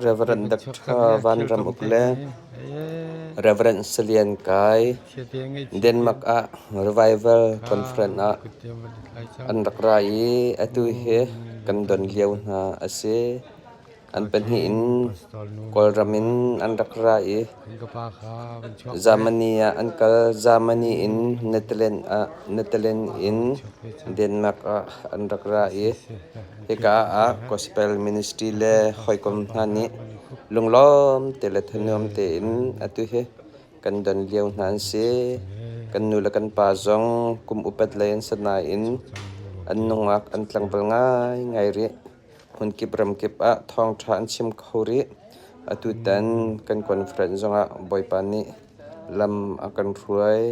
Reverend Dr. Van Ram Uk le Reverend Salian Kai Denmark ah Revival Conference ah an rak ra i atu hi kan don lio hna a si. An pahnih in Kawlram in an rak ra i Germany ah an kal. Germany in Netherlands ah, Netherlands in Denmark ah an rak ra i hika ah Gospel Ministry le hawikom hna nih lunglawm te le thanuam tein atu hi kan don lio hna an si. Kan nu le kan pa zong kum upat lei an si nain an nungak an tlangval ngaingai rih. Hmunkip ramkip ah thawngṭha an chim kho rih. Atutan kan conference zongah Bawipa nih lam a kan hruai.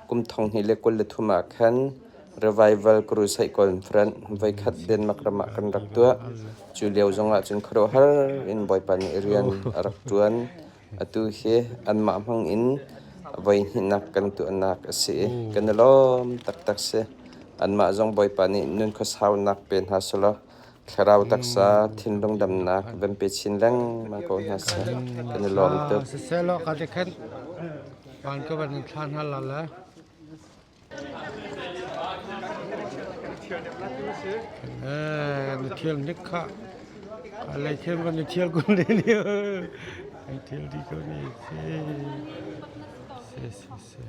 Kum 2023 ah khan Revival Crusade Conference voikhat Denmark ram ah kan rak tuah. Cu lio zongah cun khuaruahhar in Bawipa nih rian a rak ṭuan. Atu hi anmah hmang in voihnihnak kan tuahnak a si i kan i lawm taktak si. Anmah zong Bawipa nih nun khuasaunak pe hna selaw thlarau taksa thinlung damnak van pe chin lengmang ko hna seh. Kan i lawm tuk. Siselaw ka te khan van ka van in thla hna la le. Na thial nik kha lei thiam kan i thial kun le ni ai thial di ko ni si si si si.